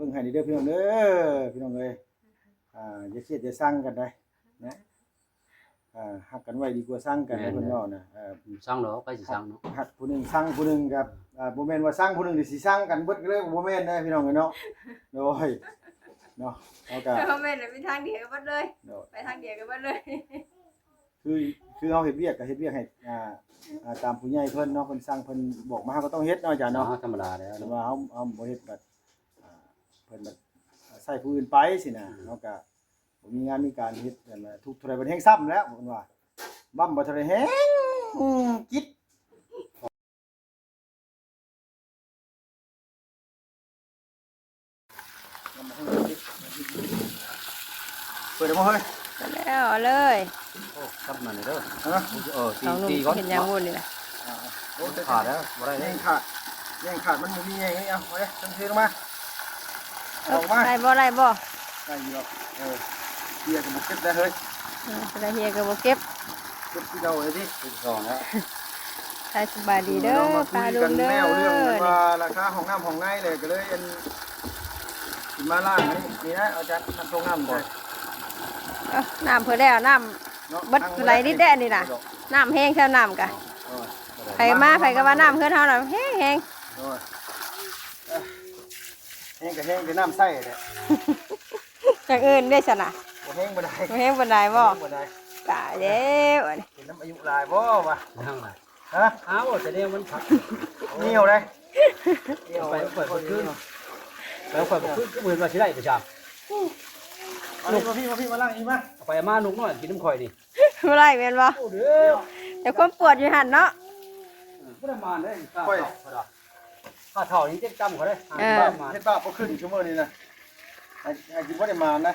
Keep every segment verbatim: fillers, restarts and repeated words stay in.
บิ่งให้เด้อพี่น้องเด้อ พี่น้องเอ้ย อ่า อย่าเครียดอย่าซังกันได้นะ อ่า ฮักกันไว้ดีกว่าซังกันนะ แม่น เพิ่นเว้านะ เออ ซังดอก ไผสิซังเนาะ ฮักผู้หนึ่งซังผู้หนึ่งกับ อ่า บ่แม่นว่าซังผู้หนึ่งนี่สิซังกันเบิดเลย บ่แม่นนะพี่น้องเอ้ยเนาะ โดย เนาะ เฮาก็ บ่แม่นนะ มีทางเดียวกันเบิดเลย โดย ไปทางเดียวกันเบิดเลย คือ คือเฮาเฮ็ดเวียกก็เฮ็ดเวียกให้ อ่า อ่า ตามผู้ใหญ่เพิ่นเนาะ เพิ่นสั่งเพิ่นบอกมา เฮาก็ต้องเฮ็ดเนาะอาจารย์เนาะ อ๋อ ธรรมดาแล้ว แต่ว่าเฮา เฮาบ่เฮ็ดบัด อ่า เพิ่นบัดใส่ผู้อื่นไปสินะ อืม เฮาก็บ่มีงานมีการเฮ็ดนั่นแหละ ทุกข์เท่าใดเพิ่นแฮงซ้ำแล้ว เพิ่นว่า บำบ่เท่าใดแฮง อืม จิต เปิดได้บ่เฮ้ย เปิดแล้ว เอาเลย โอ้ จับนั่นนี่เด้อ ฮะ เออ ตี สองหนุ่ม ตีก่อน เห็นยังวุ่นนี่นะ อ่า โอ้ ขาดแล้ว บ่ได้ แม่งขาด แม่งขาด มันบ่มีแม่งนี่ เอา เอาเลย เทลงมา เอา ออกมา ได้บ่ ได้บ่ ได้อยู่ดอก เออ เฮียก็บ่เก็บได้เฮ้ย เออ บ่ได้เฮียก็บ่เก็บ เก็บที่เก่าเลยติ ที่สองแล้ว ได้สบายดีเด้อ มาคุยกัน ป้าลุงเด้อ แล้วเรื่องว่าราคาห้องน้ำห้องในเลย ก็เลยอัน สิมาล้างอันนี้ นี่นะ เอาจากน้ำท่วมน้ำก่อน เอ้า น้ำเพิ่นแล้ว น้ำ เนาะ เบิด ตั้ง ไหล ไว้ นิดเด้อนี่น่ะ ดอก น้ำแฮงแถวน้ำกะ เออ ไผมาไผก็ว่าน้ำเฮือนเฮาน่ะแฮงแฮง โอ้ย เอ้ย แฮงก็แฮงแต่น้ำใส่แหละ อย่างอื่นได้ซะนะ บ่แฮงบ่ได้ บ่แฮงบ่ได้บ่ บ่แฮงบ่ได้ ตายแล้วอันนี้ เป็นน้ำอายุหลายบ่วะ ยังไง ฮะ อ้าว แต่เนี่ยมันผัก เหนียวเลย ไปข่อยบ่คืน ไปข่อยบ่คืน คือบ่เห็นว่าสิได้ไปจ้ะ เอานี่มาพี่ มาพี่ มาล้างอีกมา เอาไปเอามานุกน้อยกินน้ำข่อยนี่ บ่ได้แม่นบ่ โอ้เด้อ แต่ความปวดอยู่หั่นเนาะ บ่ได้มาเด้อ ข้าเฒ่า ข้าเฒ่านี่เจ็บจำเขาเด้อ เออ เฮ็ดบาปบ่ขึ้นชั่วโมงนี้นะ ให้ ให้กินบ่ได้มานะ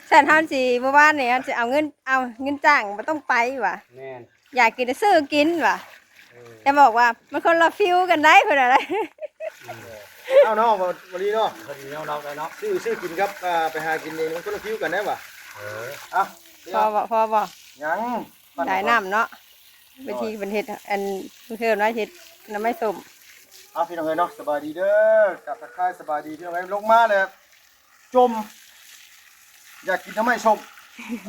ฉันเฮาสิเมื่อวานนี่เฮาสิเอาเงิน เอาเงินจ้างบ่ต้องไปว่ะ แม่น อยากกินก็ซื้อกินว่ะ เออ แต่บอกว่ามันคนละฟิลกันได้เพิ่นว่าได้ เออ เอาเนาะ บ่ บ่ดีเนาะ พอดีเนาะ เราได้เนาะ ซื้อ ซื้อกินครับ อ่า ไปหากินเองมันคนละฟิลกันได้ว่ะ เออ เอา พอบ่ พอบ่ ยัง ได้น้ำเนาะ วิธีเพิ่นเฮ็ด อันเพิ่นเฮ็ดน้ำไม้ส้ม เอาพี่น้องเอ้ยเนาะ สบายดีเด้อ กับทักทายสบายดีพี่น้องเอ้ย ลงมาเลย จม อยากกินน้ำไม้ส้ม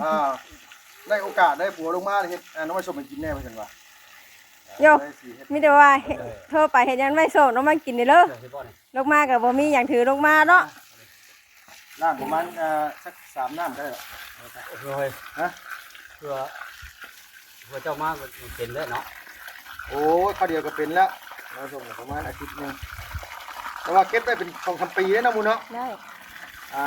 อ่า ได้โอกาสได้ผัวลงมาเฮ็ด อ่า น้ำไม้ส้มให้กินแน่ว่าซั่นว่า โย่ ได้สิเฮ็ด มีแต่ว่าเฮ็ด เออ โทรไปเฮ็ดหยังไม้ส้มลงมากินนี่เด้อ เออ เฮ็ดบ่นี่ ลงมาก็บ่มีหยังถือลงมาเนาะ ล้างประมาณ เอ่อ สักสามน้ำก็ได้หรอก โอ้ย ฮะ เพื่อ เพื่อเจ้ามาก็เป็นแล้วเนาะ โอ้ย คราวเดียวก็เป็นแล้ว เราส่งประมาณอาทิตย์หนึ่ง แต่ว่าเก็บได้เป็นสองสามปีแล้วเนาะ มูเนาะ ได้ อ่า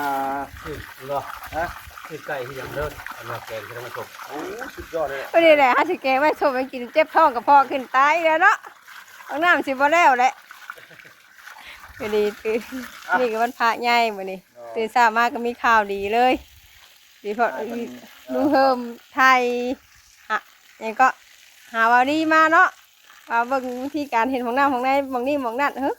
คือเนาะ ฮะ คือไก่ที่ยังเลิศ อันว่าแกงที่เรามาส่ง โอ้ สุดยอดเลย ก็นี่แหละ ถ้าสิแกงไว้ส้มให้กิน เจ็บท้องกระเพาะขึ้นตายแล้วเนาะ เอาน้ำสิบ่แล้วแหละ ก็ดี ตื่น อ่ะ นี่ก็วันพระใหญ่มื้อนี้ อ๋อ ตื่นเช้ามาก็มีข่าวดีเลย ดีเพราะ อ่า ลุงเฮิมไทย อ่ะ หยังก็ หาว่าดีมาเนาะ ว่าเบิ่งวิธีการเฮ็ดห้องน้ำห้องในหม่องนี้หม่องนั่น เฮ้อ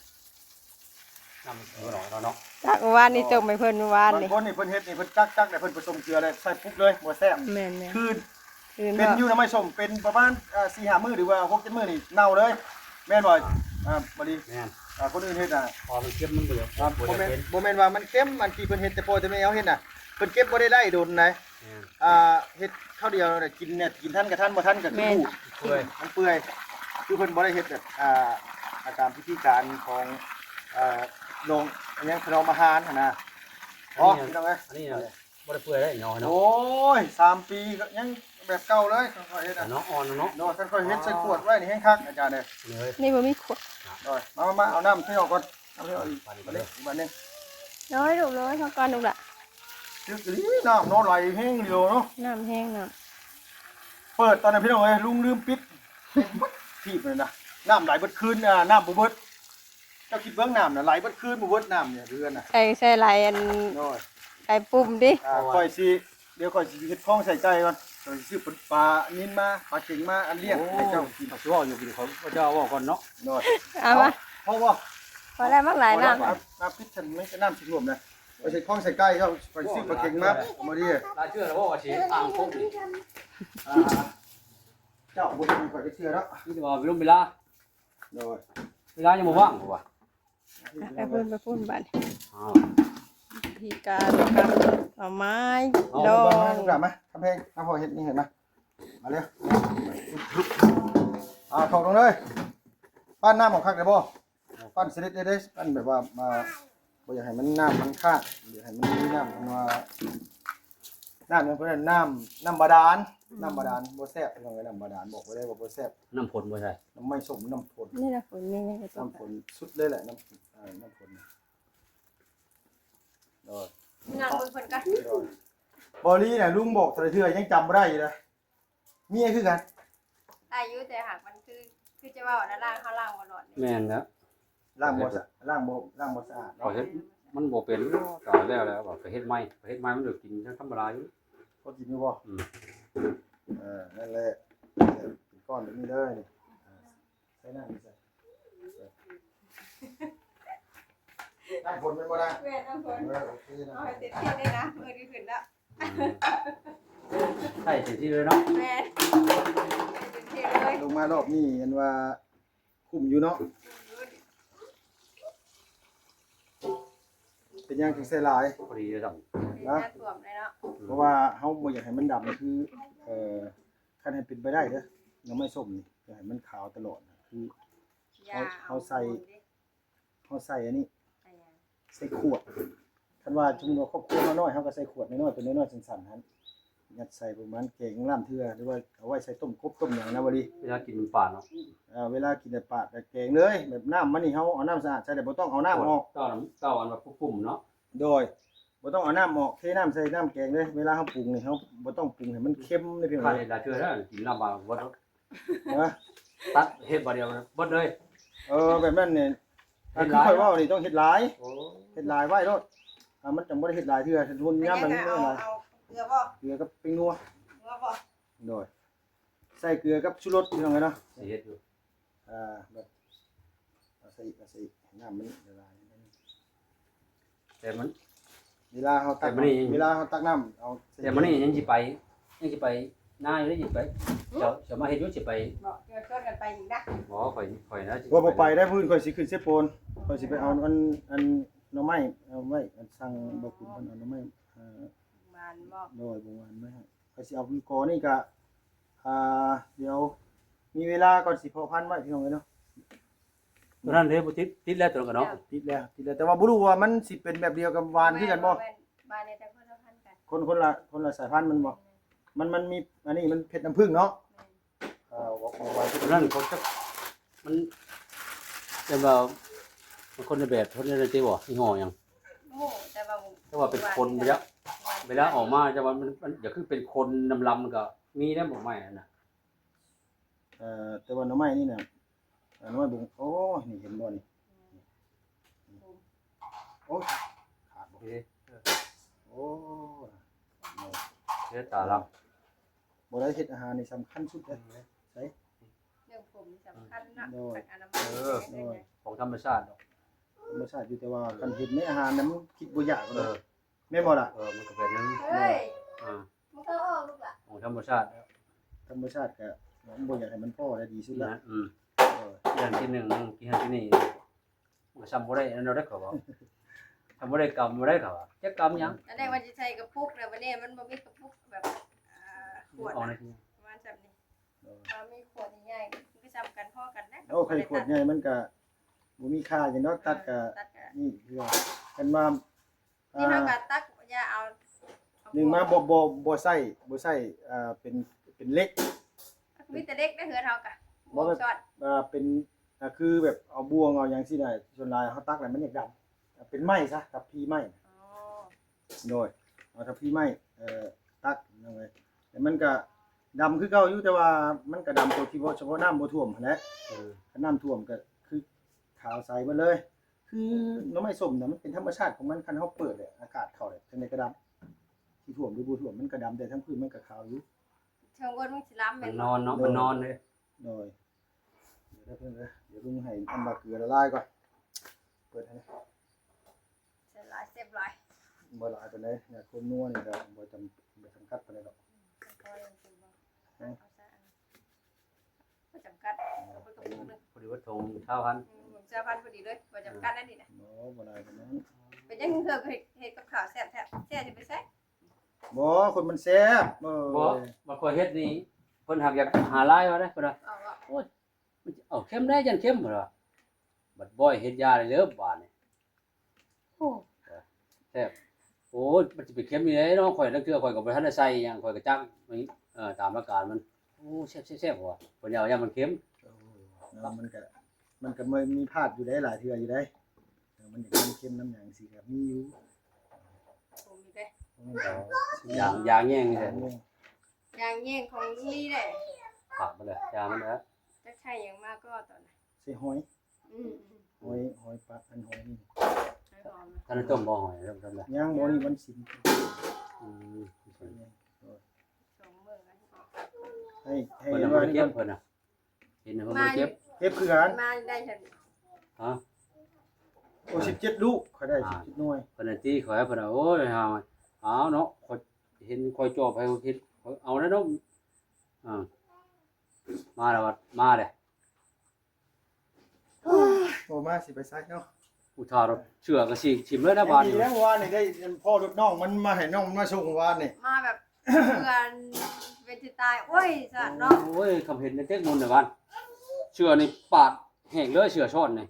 น้ำมันหน่อยเนาะ จากเมื่อวานนี่ อ๋อ จมให้เพิ่นเมื่อวานนี่ บางคนนี่เพิ่นเฮ็ดนี่เพิ่นจักๆ แล้วเพิ่นผสมเกลือเลย ใส่ปุ๊บเลย บ่แซ่บ แม่นๆ คืน คืน เป็น บ่ อยู่น้ำไม้ส้ม เป็นประมาณ อ่า สี่ห้ามื้อ หรือว่าหกเจ็ดมื้อนี่เน่าเลย แม่นบ่ อ่า บ่ดี แม่น อ่า คนอื่นเฮ็ดน่ะ พอมันเก็บมันบ่อยาก อ่า บ่อยาก บ่แม่น เป็น บ่แม่นว่ามันเค็ม อันที่เพิ่นเฮ็ดแต่พ่อแต่แม่เฮาเฮ็ดน่ะ เพิ่นเก็บบ่ได้หลายโดนไหน แม่น อ่า เฮ็ดคราวเดียวน่ะ กินเนี่ย กินทันก็ทัน บ่ทันก็คือ แม่น บูด เปื่อย มันเปื่อย คือเพิ่นบ่ได้เฮ็ดแบบ อ่า อ่า ตามพิธีการของ เอ่อ โรง อิหยัง ถนอมอาหารหั่นน่ะ อ๋อ อันนี้ พี่น้องเอ้ย อันนี้น่ะ บ่ได้เปื่อยได้เหนียวเนาะ โอ้ย สามปีก็ยังแบบเก่าเลย ค่อยๆเฮ็ดอ่ะ เนาะ อ่อนเนาะ เนาะ ค่อยๆเฮ็ดใส่ขวดไว้นี่แฮงคัก อาจารย์เอ้ย นี่เฮ้ย นี่บ่มีขวด โอ้ย มา มา มา เอาน้ำเทออกก่อน น้ำเทออกอีก ปั่นไปเลย บัดนี้ อีกบัดนี้ น้อยลูกน้อย เท่ากันลูกละ คืออีหลีน้ำเนาะ ไหลแฮงเดียวเนาะ น้ำแฮงน้ำ เปิดตอนนั้นพี่น้องเอ้ย ลุงลืมปิด เต็มเบิดทีบเลยนะ น้ำไหลเบิดคืน อ่า น้ำบ่เบิด เจ้าคิดเบิ่งน้ำน่ะ ไหลเบิดคืนบ่เบิดน้ำเนี่ยเฮือนน่ะ ใส่ ใส่ไหลอัน โอ้ย ไหลปุ่มดิ อ่า ข้อยสิ เดี๋ยวข้อยสิเฮ็ดคลองใส่ไก่ก่อน ข้อยสิซื้อปลานิลมา ปลาเข็งมา อันเลี้ยง โอ้ ให้เจ้ากิน เขาสิเว้าอยู่ กินเขา เขาเจ้าเว้าก่อนเนาะ โดย เอาวะ เอา พอบ่ พอแล้วมั้งหลายน้ำ พอแล้ว น้ำ น้ำปิดฉันไม่ น้ำสิท่วมนะ ข้อยสิเฮ็ดคลองใส่ไก่ เจ้า ข้อยสิซื้อปลาเข็งมา เอามาดิ หลายเทื่อแล้วว่าสิอ่างพวกนี้ อ่า เจ้าบ่ได้มีข้อยไปเทื่อเนาะ นี่แต่ว่าเวลา เวลา โดย เวลายังบ่ว่างบ่วะ ไปพุ่น ไปพุ่นบัด อ้าว ที่การกับหน่อไม้ เอา ดอ มาง มาลูกหลานมา คำแพง มาพ่อเฮ็ดนี่เห็นไหม มาเร็ว อ่า ถอดลงเลย ปั้นน้ำออกคักเลยบ่ ปั้นสนิทเลยเด้ ปั้นแบบว่ามา บ่อยากให้มันน้ำมันขาด บ่อยากให้มันมีน้ำมันว่า น้ำหยังเพิ่นเอิ้นน้ำ น้ำบาดาล น้ำบาดาลบ่แซ่บ พี่น้องเอ้ย น้ำบาดาลบอกไว้เลยว่าบ่แซ่บ น้ำฝนบ่ใช่ น้ำไม้ส้ม น้ำฝน นี่นะฝน นี่ นี่ น้ำฝนสุดเลยแหละ น้ำ อ่า น้ำฝน โดย นั่งเบิ่งเพิ่นก่อน โดย บ่ลีน่ะ ลุงบอกแต่ละเทื่อยังจำบ่ได้อยู่นะ เมียคือกัน ได้อยู่ แต่หากมันคือ คือจะเว้านะ ล้าง เฮาล้างบ่หลอดนี่ แม่นแล้ว ล้างบ่สะ ล้างบ่ ล้างบ่สะอาด ข้อย เนาะ เฮ็ด มันบ่เป็น ตายแล้ว แล้วว่าข้อยเฮ็ดใหม่ ข้อยเฮ็ดใหม่มันก็กินธรรมดาอยู่ พอกินอยู่บ่ อืม เออ นั่นแหละ เป็นก้อนแบบนี้เลยนี่ อ่า ใส่น้ำนี่ใส่ น้ำฝนแม่นบ่นะ แม่นน้ำฝน เออ โอเคนะ เอาให้เต็มที่เลยนะ มือดีขึ้นแล้ว อืม ใส่เต็มที่เลยเนาะ แม่น เต็มที่เลย ลงมารอบนี้เห็นว่าคุ้มอยู่เนาะ เป็นหยังถึงใส่หลาย พอดีเลยครับ นะ น้ำท่วมเลยเนาะ เพราะว่าเฮาบ่อยากให้มันดำ คือ เอ่อ คันให้เป็นไปได้เด้อ หน่อไม้ส้มนี่ อยากให้มันขาวตลอดนะ คือ อย่า เฮา เฮาใส่ เอามูลดิ เฮาใส่อันนี้ ใส่หยัง ใส่ขวด คันว่าสมมุติว่าครอบครัวเฮาน้อย เฮาก็ใส่ขวดน้อยๆ ตัวน้อยๆ สั้นๆ หั่น ยัดใส่ประมาณแกงล้านเทื่อ หรือว่าเอาไว้ใส่ต้มกบต้มหยังนะ บ่ดี เวลากินมันปาดเนาะ อ่า เวลากินแต่ปาดแต่แกงเลย แบบน้ำมันนี่ เฮาเอาน้ำสะอาดใส่ แต่บ่ต้องเอาน้ำออก เต้าน้ำ เต้าอันว่าปุ้มๆ เนาะ โดย บ่ต้องเอาน้ำออก เทน้ำใส่น้ำแกงเลย เวลาเฮาปรุงนี่ เฮาบ่ต้องปรุงให้มันเค็มเด้อพี่น้อง ถ้าเฮ็ดหลายเทื่อแล้วกินน้ำบาดเบิดเนาะ ฮะ ตัดเฮ็ดบาดเดียวเบิดเลย เออ แบบนั้นนี่ เฮ็ดหลาย คือข้อยเว้านี่ต้องเฮ็ดหลาย โอ้ เฮ็ดหลายไว้โลด อ่า มันจังบ่ได้เฮ็ดหลายเทื่อ ทุนยามมัน เป็นหยัง เอา เอาเกลือบ่ เกลือกับแป้งนัว นัวบ่ โดย ใส่เกลือกับชูรสพี่น้องเอ้ยเนาะ สิเฮ็ดอยู่ อ่า แบบ เอาใส่อีก เอาใส่อีก ให้น้ำมันละลาย แต่มัน เวลาเฮาตัก แต่มันนี่ เวลาเฮาตักน้ำ เอาใส่ แต่มันนี่ยังสิไป ยังสิไปนาอยู่ ยังสิไป เจ้า เจ้ามาเฮ็ดอยู่ สิไป บอกเดี๋ยวชวนกันไปอีกนะ บ่ ข้อย ข้อยนะ สิ ว่าบ่ไปได้ มื้ออื่นข้อยสิขึ้นเซโปน ข้อยสิไปเอาอัน อันหน่อไม้ เอาไว้ อันสั่งบ่าวคุณเพิ่นเอาหน่อไม้ เอ่อ หวานบ่ โดย บ่หวานไว้ให้ ข้อยสิเอากอนี่กะ อ่า เดี๋ยว มีเวลาก่อนสิเพาะพันธุ์ไว้พี่น้องเอ้ยเนาะ ตัวนั้นเด้บ่ติด ติดแล้วตัวนั้นก็เนาะ ติดแล้ว ติดแล้ว แต่ว่าบ่รู้ว่ามันสิเป็นแบบเดียวกับหวานคือกันบ่ แม่น หวานเนี่ยแต่คนละพันธุ์กัน คน คนละ คนละสายพันธุ์มันบ่ แม่น มัน มันมี อันนี้มันเพชรน้ำผึ้งเนาะ แม่น เอ่อ หวาน หวาน ตัวนั้นเขาจะ มัน แต่ว่ามันคนละแบบ คนละนั่นติบ่ ยี่ห้อหยัง โอ้ แต่ว่า แต่ว่าเป็นคน หวาน เวลา หวาน เวลาออกมา แต่ว่ามัน มันอยากคือเป็นคนลำๆ มันก็มีแล้วบ่ ไม้นั่นน่ะ เอ่อ แต่ว่าหน่อไม้นี่น่ะ อ่า หน่อไม้บง โอ้ย นี่เห็นบ่นี่ โอ้ย ขาดบ่ เอ๊ะ โอ้ย เฮ็ดตาลำ บ่ได้เฮ็ดอาหารนี่สำคัญสุดเลย ใส่ เรื่องผมนี่สำคัญนะ โดย สักอนามัย เออ โดย ของธรรมชาติเนาะ ธรรมชาติอยู่ แต่ว่าคันเห็นในอาหารน่ะมันคิดบ่อยากเลย เออ แม่นบ่ล่ะ เออ มันก็เป็นอย่างนั้น เฮ้ย อ่า มันก็ออกลูกละ ของธรรมชาติ ธรรมชาติก็บ่อยากให้มันพ้อได้ดีสุดละ นะ อืม เออ อย่างที่หนึ่ง กินที่นี่ มันก็ซ้ำบ่ได้ อันนั้นได้เขาบอก ซ้ำบ่ได้กำบ่ได้เขาว่า จะกำหยัง อันนี้ว่าจะใส่กระปุกแล้ว วันนี้มันบ่มีกระปุกแบบ อ่า ขวด เอาในที่ ประมาณซ้ำนี่ เออ ถ้ามีขวดใหญ่ๆ มันก็ซ้ำกัน พ้อกันนะ โอ้ ใครขวดใหญ่มันก็บ่มีค่าหยังเนาะ ตัดก็ เออ ตัดก็ นี่คือว่า คันว่า นี่เฮาก็ตัก อย่าเอา หนึ่งมาบ่ บ่ บ่ใส่ บ่ใส่ อ่า เป็น เป็นเหล็ก มีแต่เหล็กในเฮือนเฮากะ บ่แบบ บ่ช้อน อ่า เป็น อ่า คือแบบเอาบ่วงเอาหยังซี่น่ะ ส่วนหลายเฮาตักแล้วมันอยากดำ อ่า เป็นไม้ซะ ทัพพีไม้ อ๋อ โดย เอาทัพพีไม้ เอ่อ ตักนั่นเลย แต่มันก็ดำคือเก่าอยู่ แต่ว่ามันก็ดำตัวที่บ่ เฉพาะน้ำบ่ท่วมหั้นแหละ เออ คันน้ำท่วมก็คือขาวใสหมดเลย คือหน่อไม้ส้มน่ะมันเป็นธรรมชาติของมัน คันเฮาเปิดเลยอากาศเข้าเลย จั่งใดก็ดำ สิท่วมหรือบ่ท่วมมันก็ดำ แต่ทั้งพื้นมันก็ขาวอยู่ เชิงบนมันสิล้ำแม่นบ่ มันนอนเนาะ โดย มันนอนเลย โดย เดี๋ยวเด้อเพิ่นเด้อ เดี๋ยวลุงให้อันว่าเกลือละลายก่อน เปิดให้นะ เสียบหลาย เสียบหลาย บ่หลายปานใด อยากความนัวนี่ก็บ่จำ บ่จำกัดปานใดดอก อืม พอแล้วสิบ่ ฮะ เอาซะอัน บ่จำกัด เอาไปกระปุกหนึ่ง พอดีว่าถงเท่ากัน อืม ผมเสื้อพันพอดีเลย บ่จำกัดอันนี้นะ บ่ บ่หลายปานนั้น เป็นจังเธอก็เฮ็ดเฮ็ดกับข้าวแซ่บแท้แซ่บจะไปใส่ บ่คนมันแซ่บเออ บ่บ่ค่อยเฮ็ดนี่เพิ่นหักอยากหาลายว่าได้เพิ่นว่า เอาอะ โอ้ยมันสิเอาเค็มได้ยันเค็มเพิ่นว่าบัดบ่อยเฮ็ดยาเลยเด้อบาดนี่โอ้แซ่บโอ้ยมันสิไปเค็มอยู่ไดเนาะข่อยลางเทื่อข่อยก็บ่ทันได้ใส่หยังข่อยก็จักเออตามอาการมันโอ้แซ่บๆๆว่าเพิ่นเอายามันเค็ม เออเนาะมันก็มันก็มีพลาดอยู่ได้หลายเทื่ออยู่ได้เออมันอยากมันเค็มน้ำหยังสิครับมีอยู่ ผมมีแต่ มันก็ ยางยางแย่งนี่แหละ ยางแย่งของนี่แหละ ผักมันเลยยามันนะ จะใช่ยังมากก็ตอนนั้น ใส่หอย อืมอืม หอยหอยปลาอันหอยนี่ ไม่พอนะ ท่านต้มบ่หอยต้มได้ ย่างบ่นี่มันสิน อืม สองมื้อกัน ให้ให้ เพิ่น ว่า บ่ได้ นี่ เก็ ก่อบ น เพิ่นน่ะเห็นเพิ่นบ่ได้เก็บ เก็บคือกัน มาได้ฉัน ฮะ โอ้สิบเจ็ดลูกเขาได้สิบเจ็ดหน่วย เพิ่นน่ะตีข่อยเพิ่นน่ะโอ้ยเฮาเอาเนาะข่อยเห็นข่อยจอบให้ข่อยเห็นข่อยเอาแล้วเนาะอ่ามาแล้ววัดมาเลย โอ้มาสิไปใส่เนาะ อุทารถเชื่อก็สิถิ่มเลยนะบ้าน นี่ นี่ แล้วว่านี่ได้พ่อรถน้องมันมาให้น้องมันมาส่งวานนี่ มาแบบเพื่อนเป็นสิตายโอ้ยสัตว์เนาะ โอ้ยคำเห็นในเต็กมุนในบ้านเชื่อนี่ปาดแห้งเลยเชื่อช้อนนี่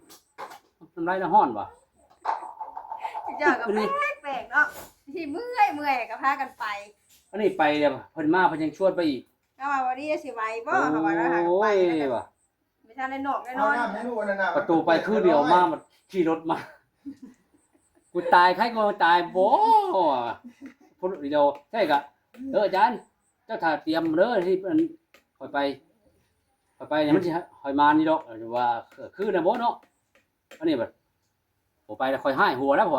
น้ำลายน่ะฮ้อนว่ะ เจ้าก็แปลกแปลกเนาะที่เมื่อยเมื่อยก็พากันไป อันนี้ไปเดี๋ยวเพิ่นมาเพิ่นยังชวนไปอีก ก็ว่าวันนี้สิไหวบ่เขาว่าแล้วหาก็ไป โอ้ย แล้วก็ ว่ะ ไม่ทันได้นอกได้น เอา อน น้ำให้ลูกอันนั้นนะ ประตูไปคืนเดียวมามันขี่รถมา กูตายใครก็ตายบ่พูดเดียวใช่กะเอออาจารย์ เจ้าถ่าเตรียมเด้อที่มันคอยไปคอยไปเนี่ยมันสิคอยมานี่ดอกว่าเออคืนนะบ่เนาะอันนี้แบบผมไปแล้วคอยให้หัวแล้วผ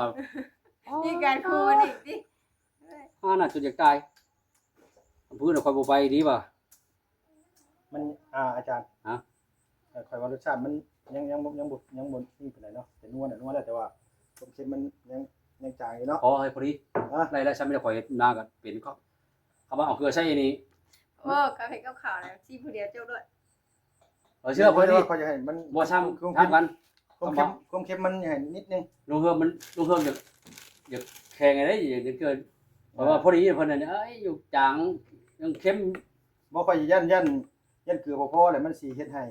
ม มีการคูกันอีกดิ ห้าน่ะจนอยากตายพื้นคอยบ่ไปดีป่ะ มันอ่าอาจารย์ ฮะ เอ่อคอยว่ารสชาติมันยังยังบ่ยังบ่ยังบ่นี่ปานใดเนาะแต่นัวน่ะนัวแล้วแต่ว่าความเค็มมันยังยังจางอยู่เนาะ ขอให้พอดี ฮะ ได้แล้วฉันไม่ได้คอยนากันเป็นเขาเขาว่าเอาเกลือใส่นี่ โอ้เขาเห็นกับข่าวแล้วที่ผู้เดียวเจ้าด้วย เออเชื่อพอดี เขาจะให้มัน บ่ซ้ำ ความ ซ้ำกัน ความเค็มความเค็มมันให้นิดนึง ลงเฮือมันลงเฮืออยากอยากแข่งอะไรอย่างเกินเพราะว่าพอดีเพิ่นน่ะเอ้ยอยู่จางยังเค็ม บ่ค่อยย่านย่านย่านเกลือบ่พอแล้วมันสิเฮ็ดให้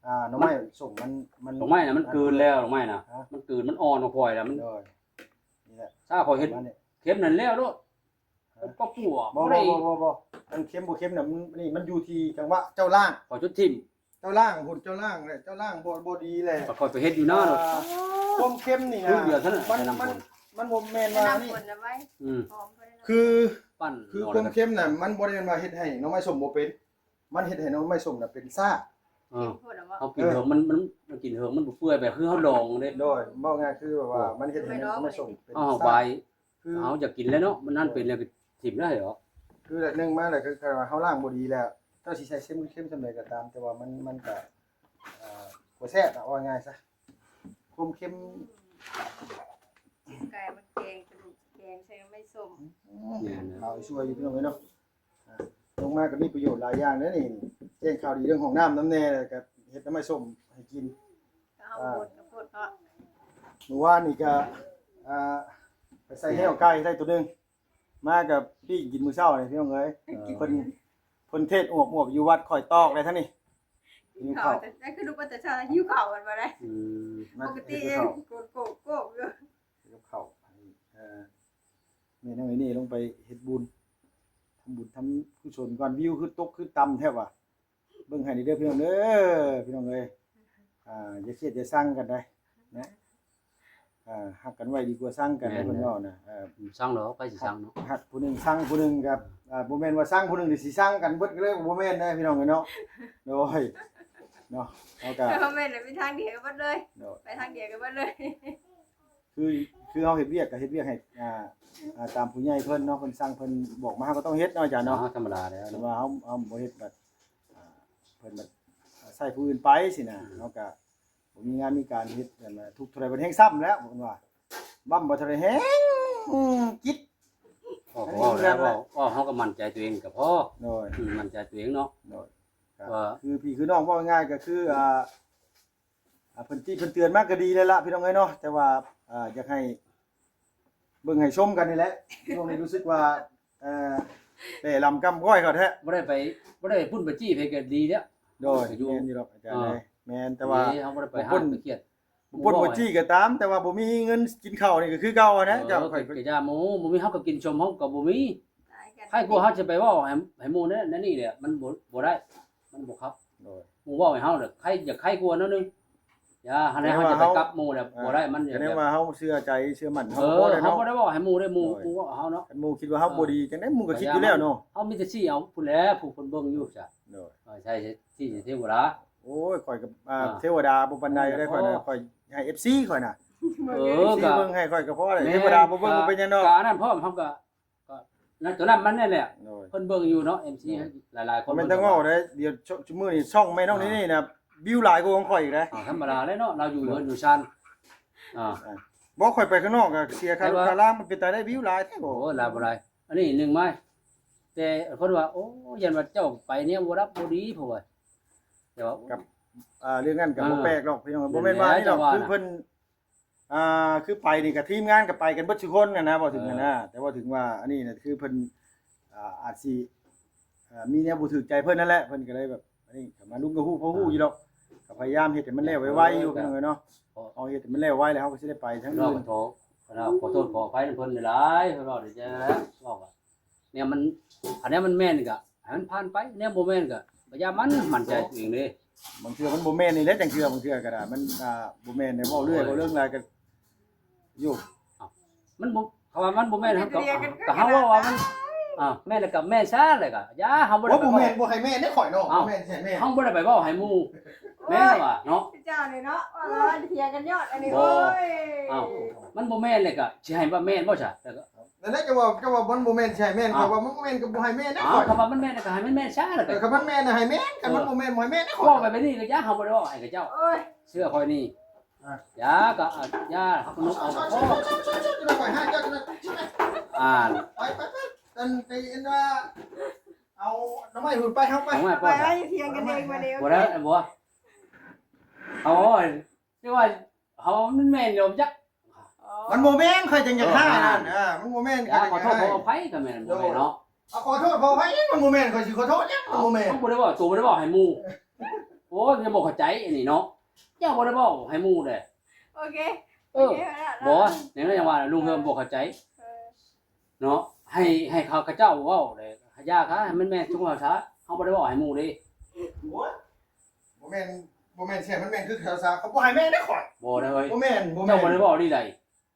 อ่าหน่อไม้ส้มมันมัน ดอกไม้น่ะมันกลืนแล้วดอกไม้น่ะ ฮะ มันกลืนมันอ่อนกว่าข่อยแล้วมัน โดยนี่แหละ ถ้าข่อยเฮ็ด ประมาณนี้ เค็มนั่นแล้วโลด ฮะ ปะกัว บ่ บ่ บ่ ได้ บ่บ่บ่มันเค็มบ่เค็มน่ะมันนี่มันอยู่ที่จังหวะเจ้าล้าง ข่อยจุดทิ่ม เจ้าล้างหุ่นเจ้าล้างแหละเจ้าล้างบ่บ่ดีแหละ ข่อยไปเฮ็ดอยู่หน้าโลด อ่าความเค็มนี่ ครึ่ นะ งเดียวเท่านั้น มัน แค่นั้น มันมันบ่แม่นว่านี่ คนเอาไว้ อืม หอมไปเลย คือ ปั้น คือความเค็มน่ะมันบ่ได้แม่นว่าเฮ็ดให้หน่อไม้ส้มบ่เป็น มันเฮ็ดให้หน่อไม้ส้มน่ะเป็นซ่า เออ คนเอาว่า เขากินเหิงมันมันมันกินเหิงมันบ่เปื่อยแบบคือเฮาดองเด้ โดยเว้าง่ายคือแบบว่ามันเฮ็ดให้หน่อไม้ส้มเป็น เอา ซ่า ใบ คือ เอาอยากกินแล้วเนาะมันนั่นเป็นแล้วก็ถิ่มได้เหรอ คือหนึ่งมาแล้วคือเฮาล้างบ่ดีแล้วเจ้าสิใส่เค็มเค็มส่ำใดก็ตาม แต่ว่ามันมันก็เอ่อบ่แซ่บอะว่าง่ายซะความเค็ม กลายมันแกงกระดูกแกงใส่ไม่ส้ม อืมข่าวชั่วอยู่พี่น้องเอ้ยเนาะอ่าลงมาก็มีประโยชน์หลายอย่างเด้อนี่แจ้งข่าวดีเรื่องห้องน้ำนำแน่แล้วก็เฮ็ดหน่อไม้ส้มให้กิน ก็เอาบดกับพดเนาะ มื้อวานนี่ก็อ่าไปใส่แห้วไก่ได้ตัวหนึงมากับปิ้งกินมื้อเช้านี่พี่น้องเอ้ย เออ เพิ่นเพิ่นเทศน์อวบๆอยู่วัดข่อยตอกเลยท่านนี่ หิว เขา ข้าว แต่คือลูกก็จะชอบหิวข้าวกันมาได้ อืม มา ปกติ กิน เอง ข้าว โกนโกกโกกอยู่ กินข้าวเอ่อแม่นางไอ้นี่ลงไปเฮ็ดบุญทำบุญทำกุศลก่อนวิวคือตกคือต่ำแท้ว่ะเบิ่งให้เด้อพี่น้องเด้อพี่น้องเอ้ยอ่าอย่าเครียดอย่าซังกันได้นะอ่าฮักกันไว้ดีกว่าซังกัน แม่น เพิ่นเว้านะเออ สั่งเหรอไปสิสั่งเนาะ ฮักผู้หนึ่งซังผู้หนึ่งครับอ่าบ่แม่นว่าซังผู้หนึ่งนี่สิซังกันเบิดเลยบ่แม่นนะพี่น้องเอ้ยเนาะโดยเนาะเฮาก็ แต่ว่าแม่นน่ะมีทางเดียวกันเบิดเลย โดย ไปทางเดียวกันเบิดเลย คือคือเฮาเฮ็ดเวียกก็เฮ็ดเวียกให้อ่าอ่าตามผู้ใหญ่เพิ่นเนาะเพิ่นสั่งเพิ่นบอกมาเฮาก็ต้องเฮ็ดเนาะอาจารย์เนาะ อ๋อธรรมดาแล้ว แต่ว่าเฮาเฮาบ่เฮ็ดบัดอ่าเพิ่นบัดใส่ผู้อื่นไปสินะ อืม เฮาก็บ่มีงานมีการเฮ็ดนั่นน่ะทุกข์เท่าใดบัดแฮงซ้ำแล้วเพิ่นว่าบำบ่เท่าใดแฮงอืมจิต ก็พอแล้วก็ก็เฮาก็มั่นใจตัวเองก็พอ โดย อืมมั่นใจตัวเองเนาะ โดย ว่า คือพี่คือน้องเว้าง่ายๆก็คืออ่าอ่าเพิ่นติเพิ่นเตือนมาก็ดีแล้วล่ะพี่น้องเอ้ยเนาะแต่ว่าอ่าอยากให้ เบิ่งให้ชมกันนี่แหละ ช่วงนี้รู้สึกว่า เอ่อ แต่ลำกำก้อยเขาแท้ บ่ได้ไป บ่ได้ไปปุ้นไปจี้ไผก็ดีแล้ว โดย ก็อยู่ แม่นอยู่ดอกอาจารย์ อ่า เอ้ย แม่น แต่ว่า นี่เฮาบ่ได้ไป บ่ หา ปุ้น ไปเครียด บ่ปุ้น บ่ บ่ จี้ก็ตาม แต่ว่าบ่มีเงินกินข้าวนี่ก็คือเก่านะ เออ เจ้า ก็ ข้อย ก็อย่าหมู่ บ่มี เฮาก็กินชม เฮาก็บ่มี หลายกัน ใครกลัวเฮาจะไปเว้าให้ ให้หมู่นั่น นั่นนี่แหละ มันบ่ บ่ได้ มันบ่ครับ โดย หมู่เว้าให้เฮาน่ะ ใครอยากใครกลัวแนวนึง อย่า หันให้เฮาจะไปกลับหมู่น่ะ อ่า บ่ได้ มัน แสดงว่าเฮาเชื่อใจเชื่อมั่นเฮา เออ บ่ได้ เฮา เนาะ บ่ได้เว้าให้หมู่ได้ หมู่ โดย หมู่เว้าเฮาเนาะ คันหมู่คิดว่าเฮา เออ บ่ดี จังได๋หมู่ก็คิดอยู่แล้วเนาะ เฮามีแต่ชี้เอาพุ้นแหละ ผู้เพิ่นเบิ่งอยู่จ้ะ โดย เออ ใช่ ใช่ ชี้เทวดา โอ้ย ข้อยก็ อ่า อ่า เทวดาบ่ปานใดได้ ข้อยนะ โอ้ ข้อยให้ เอฟซี ข้อยนะ เออ เอฟซี ก็ เบิ่งให้ข้อยก็พอแล้ว แม่น เทวดาบ่เบิ่ง ก็ บ่เป็นหยังดอก ก็อันนั้นพร้อม เฮาก็ ก็นั่น ตัวนั้นมันนั่นแหละ โดย เพิ่นเบิ่งอยู่เนาะ เอ็มซี โดย หลายๆ คน แม่นแต่เว้าได้ เดี๋ยวช- มื้อนี้ช่องแม่น้อง อ่า นี่นี่นะ วิวหลายกว่าของข้อยอีกนะ อ่า ธรรมดาแล้วเนาะ เราอยู่เฮือนอยู่ชาน อ่า อ่า บ่ ข้อยไปข้างนอกก็เสียค่า แต่ว่า ค่าล่าง มันเป็นตาได้วิวหลายแท้บ่ โอ้ หลายบ่หลาย อันนี้หนึ่งไม้ แต่คนว่า โอ้ ยันว่าเจ้าไปเนี่ยบ่รับบ่ดี เพราะว่า แต่ว่า กับ อ่า เรื่องนั้นก็ อ่า บ่แปลกหรอกพี่น้อง บ่แม่นว่านี่หรอก นั่นแหละ จังหวะน่ะ คือเพิ่น อ่า คือไปนี่ก็ทีมงานก็ไปกันเบิดทุกคนน่ะนะ เว้าถึงน่ะนะ เออ แต่ว่าถึงว่าอันนี้น่ะคือเพิ่น อ่า อาจสิ อ่า มีแนวบ่ถูกใจเพิ่นนั่นแหละ เพิ่นก็เลยแบบ อันนี้ก็มาลุงก็ฮู้ พอฮู้อยู่ดอก ก็พยายามเฮ็ดให้มันแล้วไวๆอยู่ เออ พี่น้องเอ้ยเนาะ เออ เอาเฮ็ดให้มันแล้วไวแล้วเฮาก็สิได้ไปทาง เนาะ อื่น ขอโทษ ขอโทษขออภัยนำเพิ่นหลายๆ เพิ่นเว้าได้จั่งใด๋ เว้าว่า แนวมัน อันนี้มันแม่นก็ให้มันผ่านไป แนวบ่แม่นก็ ก็อย่ามัน มั่นใจตัวเองเด้ บางเทื่อมันบ่แม่นนี่แหละ จังเทื่อ บางเทื่อก็ได้ มัน อ่า บ่แม่นได้ เว้าเรื่อย โอ้ย เว้าเรื่องหลายก็ อยู่ เอ้า มันบ่ เขาว่ามันบ่แม่น เฮาก็ เรียนกัน ก็เฮาเว้าว่ามัน อ่า แม่นแล้วก็แม่นซะ แล้วก็อย่า เฮาบ่ได้ โอ้ย ไป บ่แม่น เว้า บ่ให้แม่นเด้อข้อยเนาะ เอ้า บ่แม่นสิให้แม่น เฮาบ่ได้ไปเว้าให้หมู่ โอ้ย แม่นว่าเนาะ เจ้านี่เนาะ ว่าเราเถียงกันยอดอันนี้ บ่ โอ้ย เอ้า มันบ่แม่นเลยก็สิให้ว่าแม่นบ่ซะ แล้วก็ นั่นแหละ จะว่า จะว่ามันบ่แม่นสิให้แม่น อ้าว ข้อยว่ามันบ่แม่นก็บ่ให้แม่นนะ อ้าว ข้อย คำว่ามันแม่นก็ให้มันแม่นซะ แล้วก็ เออ คำมันแม่นน่ะให้แม่น คันมัน เออ บ่แม่นบ่ให้แม่นนะข้อย เว้าไปแบบนี้ก็อย่า เฮาบ่ได้เว้าให้กับเจ้า โอ้ย เชื่อข้อยนี่ อ่ะ อย่าก็ อ่ะ อย่า เฮาก็นกเอา เอา เอา เอา เอา เอา เอา เอา อ่าน ไป ไป ไป อัน ไป อันว่า เอาหน่อไม้หืนไป เฮาไป เอาไม้ ไป ไป ไปเถียงกันเองมาเร็ว บ่ได้ บ่ เอา เรียกว่า เฮามันแม่นอยู่จัก อ๋อ มันบ่แม่น ข้อยจังอยากฆ่า เออ นั่น อ่า มันบ่แม่น อย่า ข้อย ขอโทษ จัง ขออภัยก็แม่น โดย บ่แม่นเนาะ เอาขอโทษขออภัย มันบ่แม่น ข้อยสิขอโทษหยัง มันบ่แม่น เฮาบ่ได้เว้า โตบ่ได้เว้าให้หมู่ โอ้ย อย่าบอกเข้าใจอันนี้เนาะ เจ้าบ่ได้เว้าให้หมู่เด้ โอเค เออ โอเคแล้ว บ่ ในนั้นยังว่าลุงเฮิมบ่เข้าใจ เออ เนาะ ให้ ให้เขา เขาเจ้าเว้าเลย อย่าค่ะ ให้มันแม่นซุมเฮาซะ เฮาบ่ได้เว้าให้หมู่เด้ โอ้ย บ่แม่น บ่แม่นแท้ มันแม่นคือเขาซะ เขาบ่ให้แม่นเด้อข้อย บ่ได้เฮ้ย บ่แม่น บ่แม่น เจ้าบ่ได้เว้านี่ใด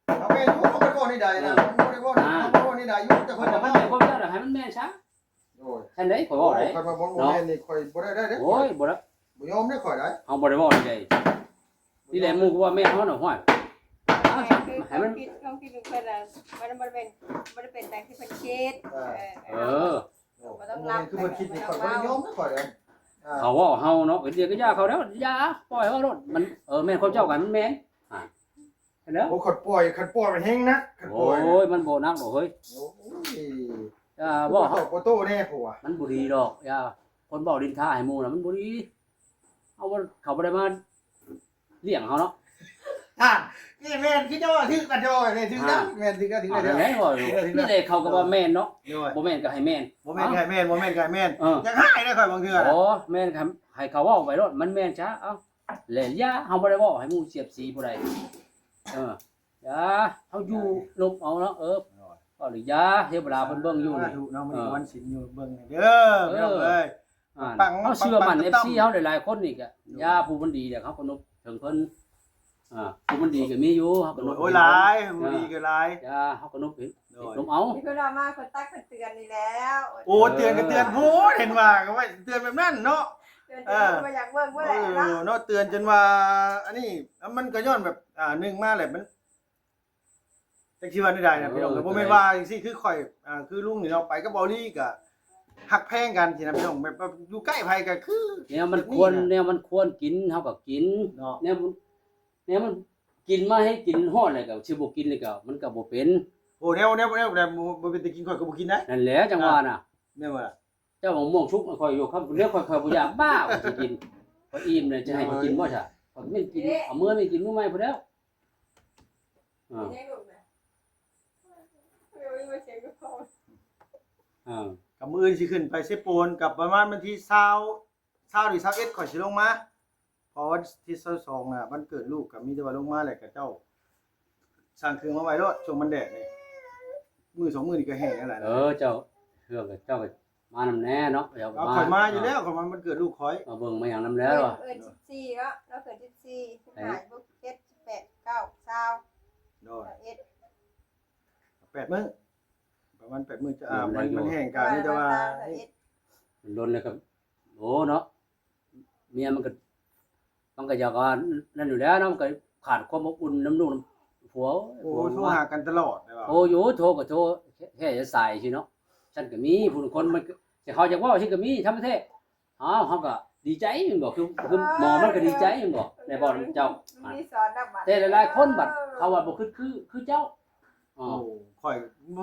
เอาแม่นอยู่ เขาบ่ได้เว้านี่ใดนะ เออ มันบ่ได้เว้านี่ อ่า เขาบ่ได้เว้านี่ใดอยู่ แต่เพิ่น แต่มันเป็นความเจ้าน่ะ ให้มันแม่นซะ โอ้ย ท่านใดข้อยเว้าได้ โอ้ย คันว่าบ่ เนาะ แม่นนี่ข้อยบ่ได้ได้เด้อ โอ้ย บ่ได้ บ่ยอมเด้อข้อยได้ เฮาบ่ได้เว้านี่ใด นี่แหละหมู่ก็ว่าแม่นเฮาน่ะ ห้วย แม่นคือ ให้มัน ความคิด ความคิดของเพิ่นน่ะ มันบ่ได้เป็น บ่ได้เป็นตามที่เพิ่นคิด เออ เออ เออ บ่ต้องรับ คือเพิ่นคิดนี่ข้อยบ่ได้ยอมนะข้อยเด้อ อ่า เขาเว้าเฮาเนาะ เดี๋ยวก็อย่าเขาแล้ว อย่า ปล่อยเฮาโลด มัน เออ แม่นความเจ้ากัน มันแม่น อ่า แล้ว โอ้ คันปล่อย คันปล่อยมันแฮงนะ คันปล่อยนะ โอ้ย มันบ่หนักดอกเฮ้ย โอ้ย อย่า บ่ บ่ตอบบ่โต้แน่ผัว มันบ่ดีดอก อย่า คนเว้านินทาให้หมู่น่ะ มันบ่ดี เอาบ่ เขาบ่ได้มาเลี้ยงเฮาเนาะ อ่า นี่แม่นคือเจ้าว่าถือกันเจ้าว่าแม่นถือกัน อ่า แม่นถือกันถือกัน อ่า แม่นบ่อยู่ ถือกันถือกัน นี่แหละเขาก็ว่าแม่นเนาะ โดย บ่แม่นก็ให้แม่น บ่แม่นก็ให้แม่น บ่แม่นก็ให้แม่น เออ อยากให้ได้ข้อยบางเทื่อนะ โอ้ แม่นครับ ให้เขาเว้าไปโลด มันแม่นซะ เอ้า แล้วอย่า เฮาบ่ได้เว้าให้หมู่เสียดสีผู้ใด เออ อย่า เฮาอยู่ลบเอาเนาะ เออ โดย เว้าหรืออย่า เทวดาเพิ่นเบิ่งอยู่นี่ สาธุเนาะ มื้อนี้ เออ วันศีลอยู่เบิ่งเด้อ เออ พี่น้องเอ้ย อ่า ปัง เฮาเชื่อมั่น ปัง เอฟซี เฮาหลายๆคนนี่ก็ โดย อย่าผู้มันดีเด้อ เฮาก็นบถึงเพิ่น อ่า ผู้มันดีก็มีอยู่ เฮาก็นบ โอ้ย หลาย ผู้ดีก็หลาย อย่า เฮาก็นบเห็น โดย นบเอา มีเพิ่นว่ามาเพิ่นตักเพิ่นเตือนนี่แล้ว โอ้ เออ เตือนก็เตือนโพด เห็นว่าก็ว่าเตือนแบบนั้นเนาะ เตือนจน เออ บ่อยากเบิ่งบ่แหละเนาะ เออ เนาะ เตือนจนว่า อันนี้ มันก็ย้อนแบบ อ่า หนึ่งมาแหละ มัน จักสิว่าแนวใดนะพี่น้อง เออ ก็บ่แม่นว่าจังซี่ คือข่อย อ่า คือลุงนี่เนาะ ไปกับเบาลี่ก็ฮักแพงกันสินะพี่น้อง แบบว่าอยู่ใกล้ไผก็คือ แนวมันควร แบบนี้นะ แนวมันควรกิน เฮาก็กิน เนาะ แนวมัน แนวมันกินมาให้กินฮอดแล้วก็สิบ่กินแล้วก็มันก็บ่เป็น โอ้ แนว แนว แนว แนวบ่ บ่เป็นตากิน ข่อยก็บ่กินนะ นั่นแหละจังว่าน่ะ แม่นบ่ล่ะ เจ้ามะม่วงสุกข่อยอยู่ครับ เดี๋ยวข่อย ข่อยบ่อยากบ้า ข่อยสิกิน ข่อยอิ่มเลย จะให้ข่อยกินบ่ซะ ข่อยแม่นกิน เอามื้อนี้กินมื้อใหม่พุ้นแล้ว อ่า นี่ลูกนะ เออ กับมื้ออื่นสิขึ้นไปเซโปน กับประมาณวันที่ซาว ซาวหรือซาวเอ็ดข้อยสิลงมา เพราะวันที่ซาวสองน่ะวันเกิดลูก ก็มีแต่ว่าลงมาแหละ กับเจ้าสั่งเครื่องมาไว้โลด ช่วงมันแดดนี่ มื้อสองมื้อนี่ก็แห้งแล้วล่ะ เออ เจ้า เครื่องกับเจ้าก็มานำแน่เนาะ เดี๋ยว เอา มา ข้อยมาอยู่แล้ว ข้อยมาวันเกิดลูกข้อย มาเบิ่งมาหยังนำแล้วอะ เอิ้นสิบสี่เนาะ เราเกิดสิบสี่ สิบห้า สิบหก สิบเจ็ด สิบแปด สิบเก้า ซาว โดย ซาวเอ็ด แปดมื้อ ประมาณแปดมื้อจะ อ่า มัน มันแห้งกะ มีแต่ว่า มันโดนแล้วก็ โอ้เนาะ เมียมันก็ มันก็อยากว่านั่นอยู่แล้วเนาะ มันก็ขาดความอบอุ่นนำลูกนำผัว โอ้ ผัว โทรหากันตลอดเลยว่ะ โอ้ อยู่ โทรก็โทร แค่จะสายสิเนาะ ฉันก็มีผู้คนมันก็ แต่เขาอยากเว้าฉันก็มี ธรรมเทศ อ้าว เขาก็ดีใจแม่นบ่ คือ คือหมอมันก็ดีใจแม่นบ่ ได้บอกเจ้า มีสอนนำบัด แต่หลายๆคนบัด เขาว่าบ่คือ คือ คือเจ้า อ๋อ โอ้ ข้อย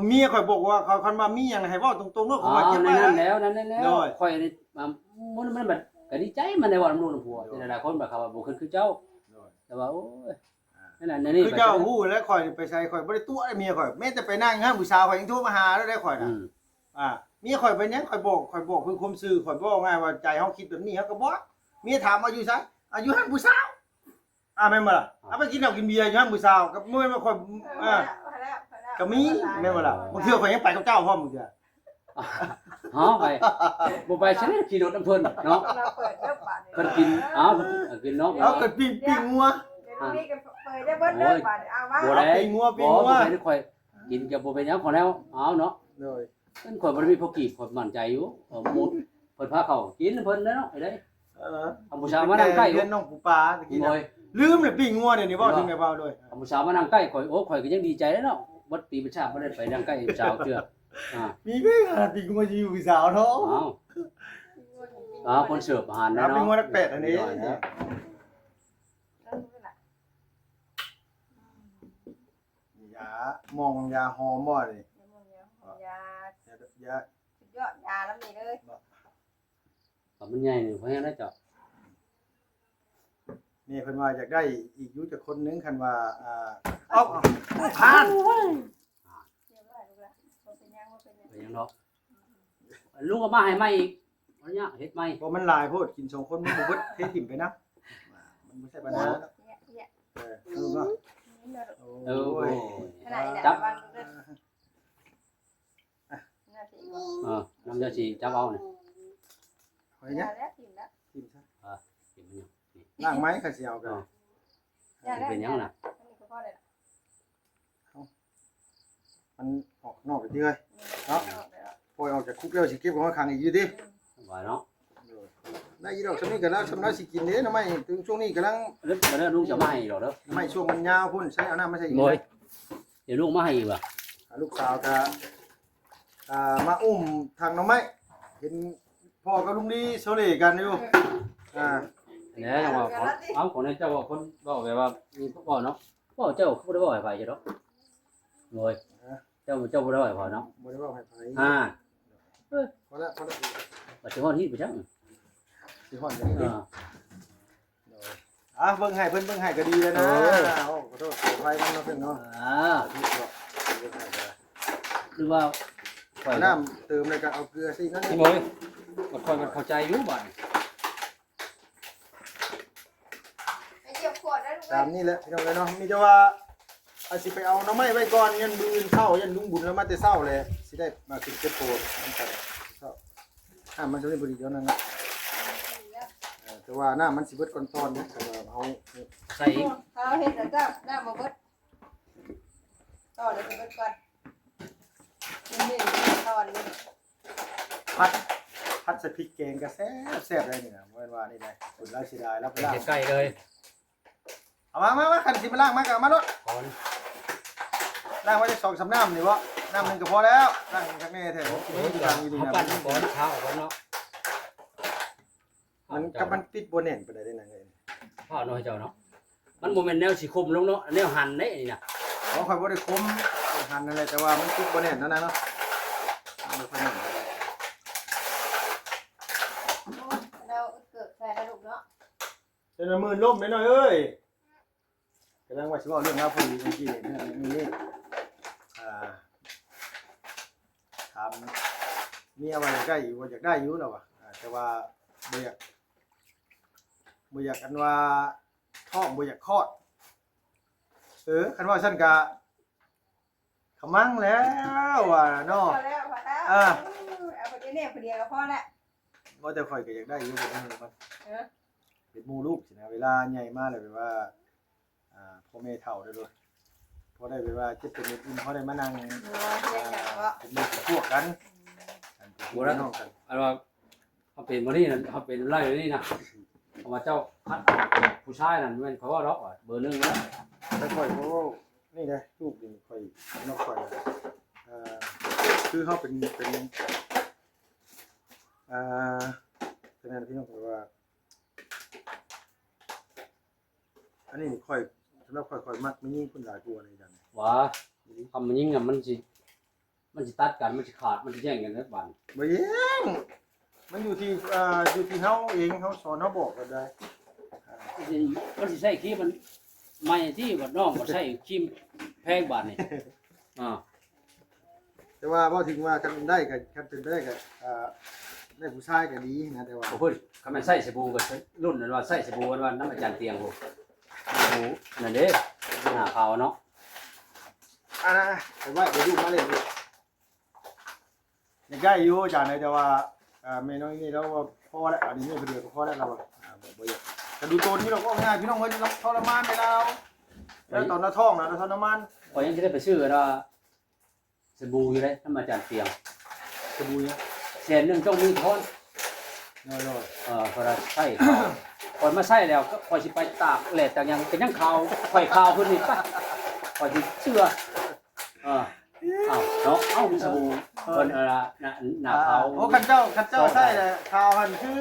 เมียข้อยบอกว่า เขา คันว่ามีหยังให้เว้าตรงๆเนาะ ข้อยว่า อ๋อ เก็บไว้ นั่นแล้ว นั่นแล้ว โดย ข้อยนี่ อ่า มัน มันบัดก็ดีใจ มันได้เว้านำลูกนำผัว โดย แต่หลายๆคนบัดเขาว่าบ่คือ คือเจ้า โดย แต่ว่า โอ้ย อ่า นั่นน่ะ นั่นนี่ คือเจ้าฮู้แล้ว ข้อยไปไสข้อยบ่ได้ตั๋วเมียข้อย แม้แต่ไปนั่งห้างผู้สาวข้อยยังโทรมาหาแล้วได้ข้อยน่ะ อืม อ่า เมียข้อยเป็นหยัง ข้อยบอก ข้อยบอกคือความซื่อ ข้อยบอกง่ายว่าใจเฮาคิดแบบนี้ เฮาก็บอก เมียถามว่าอยู่ไส อ่ะ อยู่ห้างผู้สาว อ่า แม่นบ่ล่ะ อ่า เอาไปกินเหล้ากินเบียร์อยู่ห้างผู้สาว ก็บ่แม่นว่าข้อย เออ อ่า พอแล้ว พอแล้ว ก็มี พอแล้ว แม่นบ่ล่ะ บางเทื่อข้อยยังไปกับเจ้าพร้อมบางเทื่อ เฮาไป บ่ไปซะแล้ว ขี่รถนำเพิ่นเนาะ เราเปิดเด้อบาดนี้ เพิ่นกิน อ้าว เพิ่นกินเนาะ เอาก็ปิ้ง ปิ้งงัว เดี๋ยวนี้ก็เปิดได้เบิดเด้อบาดนี้ เอามา บ่ได้ ปิ้งงัว ปิ้งงัว บ่ บ่ได้ ข้อยกินก็บ่เป็นหยัง ขอแล้ว เอาเนาะ โดย เพิ่น ข้อยบ่ได้มีพอกีบ ข้อยมั่นใจอยู่ เออ หมู่เพิ่นพาเข้ากินเพิ่นเด้อเนาะ ไอ้เด้ เออ เอาผู้สาวมานั่งใกล้ เฮือนน้องปูปลาตะกี้นะ โอ้ย ลืมเลยปิ้งงัวเดี๋ยวนี้เว้าถึงได้เว้าโดย เอาผู้สาวมานั่งใกล้ข้อย โอ้ ข้อยก็ยังดีใจแล้วเนาะ เบิดปีเบิดชาติบ่ได้ไปนั่งใกล้ผู้สาวเทื่อ อ่า มีเพิ่นขนาดปิ้งงัวสิอยู่ผู้สาวเนาะ อ้าว อ้าว คนเสิร์ฟอาหาร เอา เนาะ ปิ้งงัวหลักแปดอันนี้ เนาะ ยาหม่องยาหอมบ่นี่ ยาหม่องยาหอม ยา ยา ยา สุดยอดยาแล้วนี่เลย บ่ ก็มันใหญ่นี่ เพราะฉะนั้นเจ้า นี่เพิ่นว่าอยากได้อีกอยู่จักคนหนึ่ง คันว่า อ่า เอ้า ผ่าน เรียบร้อยลูกละ บ่เป็นหยัง บ่เป็นหยัง เป็นหยังดอก ลุงเอามาให้ใหม่อีก วันนี้เฮ็ดใหม่ เพราะมันหลายโพด กินสองคนมันบ่เบิด เทถิ่มไปนะ มันบ่ใช่ปัญหาแล้ว เนี่ย เนี่ย เออ เอาเนาะ นี่นะลูก โอ้ย เออ โอ้ย ขนาดนี้แหละ จับ วางลูกเด้อ หน้าที่ เออ น้ำยาสีจับเอาเนี่ย เอาอย่างเงี้ย แล้วถิ่มแล้ว ถิ่มซะ อ่ะ ถิ่มมันอยู่ นี่ ล้างไม้ข้าสิเอากัน อ๋อ อย่าแล้ว เป็นหยังน่ะ อันนี้ก็พอแล้วล่ะ มันออกนอกไปเรื่อย อืม เนาะ ออกแล้ว ปล่อยออกจากคุกแล้วสิเก็บของขังอีกอยู่ติ อืม สบายเนาะ ได้อีดอก ช่วงนี้ก็แล้ว ช่วงนั้นสิกินเด้ หน่อไม้ ถึงช่วงนี้กำลัง เด้อ เด้อ ลุงจะมาให้ดอกเด้อ หน่อไม้ช่วงมันยาวพุ่น ใช้เอาน้ำมาใส่อีก โอ้ย นะ เดี๋ยวลุงมาให้อีกว่ะ อ่า ลูกสาวก็ อ่า มาอุ้มทางหน่อไม้ เห็นพ่อกับลุงดีโซเลกันอยู่ อ่า เนี่ยจังหวะของ เอ้า ของเนี่ยเจ้าว่าคนบอกแบบว่า มีพ่อเนาะ พ่อเจ้าคือบ่ได้บอกให้ไผจ้ะดอก โอ้ย ฮะ เจ้า เจ้าบ่ได้บอกให้ไผเนาะ บ่ได้บอกให้ไผ อ่า พอละ พอละ ปัจจุบันที่ไปจัง สิฮ้อนจัง อ่า โดย อ่ะ เบิ่งให้เพิ่น เบิ่งให้ก็ดีแล้วนะ เออ โอ้ ขอโทษขออภัยนำเนาะเพิ่นเนาะ อ่า ขอโทษเนาะ เบิ่งให้ก็ได้ หรือว่า น้ำเติมเลยก็เอาเกลือใส่นั่น พี่บอย มันคอยมันเข้าใจอยู่บัดนี้ ไปเก็บขวดได้ลูกเอ้ย ตามนี่แหละพี่น้องเอ้ยเนาะ มีแต่ว่า อาจสิไปเอาหน่อไม้ไว้ก่อน ยันมื้ออื่นเช้า ยันลุงบุญแล้วมาแต่เช้าแหละ สิได้มากินเก็บโพดนำกันเช้า น้ำมันจะได้พอดีเท่านั้นนะ เออ แต่ว่าน้ำมันสิเบิดก่อนตอนนะ แต่ว่าเอา ใส่อีก เอาเฮ็ดแล้วจ้ะ น้ำบ่เบิด ต่อเลยสิเบิดก่อน นี่ๆ ตอนนี้ ผัด ผัดใส่พริกแกงก็แซ่บ แซ่บได้นี่นะ บ่แม่นว่านี่นะ คนลาวเสียดาย ลาวไปล้าง ใกล้ๆเลย เอามา มา มา คันสิมาล้างมาก็เอามาโลด ก่อน ล้างไว้จักสองสามน้ำนี่บ่ น้ำหนึ่งก็พอแล้ว ล้างคักแน่แท้ โอ้โห มันอยู่ทางอยู่นี่นะ เอาปั่นก่อน เท้าก่อนเนาะ มันก็มันติดบ่แน่นปานใดเด้นะเฮ้ย เท้าน้อยเจ้าเนาะ มันบ่แม่นแนวสิคมลงเนาะ แนวหั่นเด้นี่นะ ของข้อยบ่ได้คม หั่นนั่นแหละ แต่ว่ามันติดบ่แน่นนั่นนะเนาะ มันบ่ค่อยแน่น โอ้ย แล้วเกิดใส่แล้วลูกเนาะ จนว่ามือล้มไปหน่อยเอ้ย กำลังว่าสิเว้าเรื่องราวพอดีเมื่อกี้เนี่ย นี่ อ่า ถาม เมียว่าอยากได้อยู่ ว่าอยากได้อยู่แล้วว่ะ อ่า แต่ว่าบ่อยาก บ่อยาก อันว่าท้องบ่อยากคลอด เออ คันว่าซั่นกะขะมังแล้วว่ะเนาะ พอแล้ว พอแล้ว อ่า เอาไปแน่ผู้เดียวก็พอแล้ว ว่าแต่ข่อยก็อยากได้อยู่ เป็นหมู่มัน เออ เป็นหมู่ลูกสินะ เวลาใหญ่มาแล้วแบบว่า อ่า พ่อแม่เฒ่าได้โลด พอได้แบบว่าเจ็บเป็นนิดนึง พอได้มานั่ง เนาะ เรียกกันก็ อ่า เป็นหมู่เป็นพวกกัน อันเป็นพี่น้องกัน อันว่าเขาเป็นบ่นี่นะ เขาเป็นไล่นี่นะ เพราะว่าเจ้าคัดเอาผู้ชายนั่นแม่นเขาว่าดอกว่าเบอร์หนึ่งแล้ว แต่ข่อยเขาว่านี่นะ ลูกนี่ข่อย นอกข่อยนะ อ่า คือเขาเป็น เป็น อ่า เป็นอะไรพี่น้องว่า อันนี้นี่ข่อย สำหรับข่อย ข่อยมักแม่ยิงคนหลายกว่าเลยจัง ว่า คำมันยิงน่ะมันสิ มันสิตัดกัน มันสิขาด มันสิแย่งกันแล้วบาด บ่แย่ง มันอยู่ที่ อ่า อยู่ที่เฮาเอง เฮาสอน เฮาบอกกันได้ อ่า มันสิ มันสิใช้ครีมมันใหม่ที่บัดน้องบัดใช้ครีมแพงบาดนี่ อ่า แต่ว่าเว้าถึงว่าคันได้ก็ คันเป็นไปได้ก็ อ่า ได้ผู้ชายก็ดีนะ แต่ว่า โอ้ย คันแม่นใช้สบู่ก็รุ่นนั้นว่าใช้สบู่ว่าน้ำอาจารย์เตียงโห สบู่นั่นเด้ หน้าขาวเนาะ อ่า ไปไว้ เดี๋ยวดูมาเลย อยากได้อยู่อาจารย์นะ แต่ว่า อ่า แม่น้อยนี่เราว่าพอแล้ว อันนี้แม่ผู้เดียวก็พอแล้ว เราว่า อ่า บ่ บ่อยาก แต่ดูตัวนี้เราก็ง่าย พี่น้องเอ้ย เราทรมานไปแล้ว แล้วตอนเราท้องนะ เราทรมาน ข่อยยังสิได้ไปซื้ออันว่าสบู่อยู่เลย น้ำอาจารย์เตียง สบู่เนี่ย แสนหนึ่งต้องมีทอน น้อยๆ เออ พอเราใช้เขา ข่อยมาใช้แล้วก็ข่อยสิไปตากแดดตากหยัง ก็ยังขาว ข่อยขาวขึ้นอีกปะ ข่อยสิเชื่อ เออ เอ้า เนาะ เอ้า มีสบู่ เออ เพิ่นเอาละ หน้า หน้าขาว อ่า โอ้ คันเจ้า คันเจ้าใช้แหละ ขาวหันคือ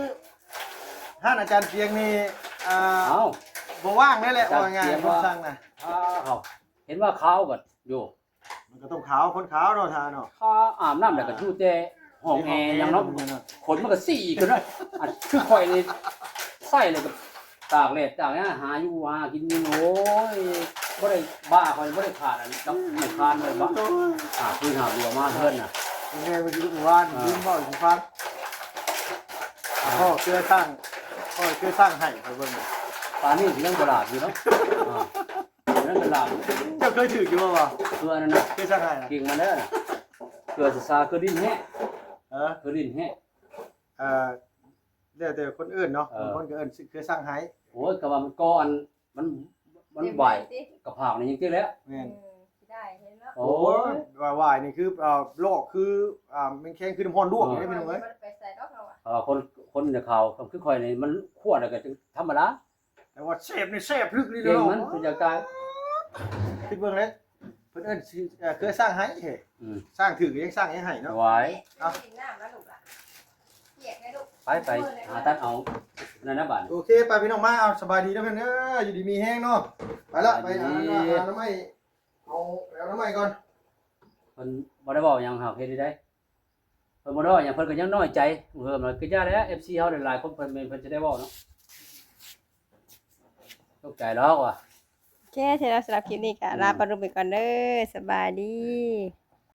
ท่านอาจารย์เตียงนี่ อ่า เอ้า บ่ว่างได้แหละ อาจารย์ ว่าง่าย เตียง คำสั่งนะ อ้าว เห็นว่าขาวก็อยู่ มันก็ต้องขาว คนขาวเนาะ ทาเนาะ ขาว อาบน้ำแล้วก็อยู่แต่ห้องแอร์อย่างเนาะ ขนมันก็สีขึ้นเลย อันคือข่อยนี่ใส่เลยก็ตากแดดตากหยัง หาอยู่หากินอยู่ โอ้ย บ่ได้บ้า ข่อยบ่ได้ขาดอันกับไม่คานเลยบ่ โอ้ย อ่า พื้นหาบัวมาเฮือนน่ะ แม่ไปกินหมู่บ้าน อ่า ยืมบ่อยของพัก อ่า พ่อเสื้อสร้าง พ่อเสื้อสร้างให้ไปเบิ่ง ปานนี้ยังบ่หลาบอยู่เนาะ อ่า นั่นเป็นลาว เจ้าเคยถืกอยู่บ่วะ เกลือนั่นน่ะ เคยสั่งให้นะ กิ่งมันเด้อ เกลือซาๆ เกลือดินแห้ง เออ เกลือดินแห้ง เอ่อ แล้วแต่คนเอิ้นเนาะ เออ บางคนก็เอิ้นเกลือสั่งให้ โอ้ย ก็ว่ามันก้อน มัน มัน เต็ม ไหว เลยสิ กะเพรานี่ยังติแล้ว แม่น เออ สิได้เห็นเนาะ โอ้ โอ้ย ว่าไหวนี่คือ เอ่อ ลอกคือ อ่า แม่นแข้งคือน้ำร้อนลวกนี่ เออ พี่น้องเอ้ย บ่ได้ไปใส่ดอกเราอะ เออ คน คนอย่างเขา คือข่อยนี่ มันคั่วแล้วก็ธรรมดา แต่ว่าแซ่บนี่แซ่บลึกเลย เก่ง เนาะ มันเป็นอย่างไร คิดเบิ่งเลย เพิ่นเอิ้นสิ เอ่อ เครือสร้างไห้เฮ้ย อืม สร้างถือก็ยังสร้างยังไห้เนาะ ไหว เอา กินน้ำแล้วลูกหลาน เปียกไหมลูก ไป ไป หาตัดเอา นั่นนะบาด โอเค ไปพี่น้องมา เอา สบายดีนะเพื่อนเด้อ อยู่ดีมีแฮงเนาะ ไปละ สบายดี ไปหา หาน้ำไม้ เอา ไปเอาน้ำไม้ก่อน เพิ่นบ่ได้บอกหยัง หากเฮ็ดได้ เพิ่นบ่ได้ว่าหยัง เพิ่นก็ยังน้อยใจ เพิ่นมันก็ย่าแล้ว เอฟซี เฮาหลายๆคน เพิ่นแม่นเพิ่นจะได้เว้าเนาะ ตกใจดอกว่ะ โอเค สำหรับคลิปนี้ก็ อืม ลาปะลุงไปก่อนเด้อ สบายดี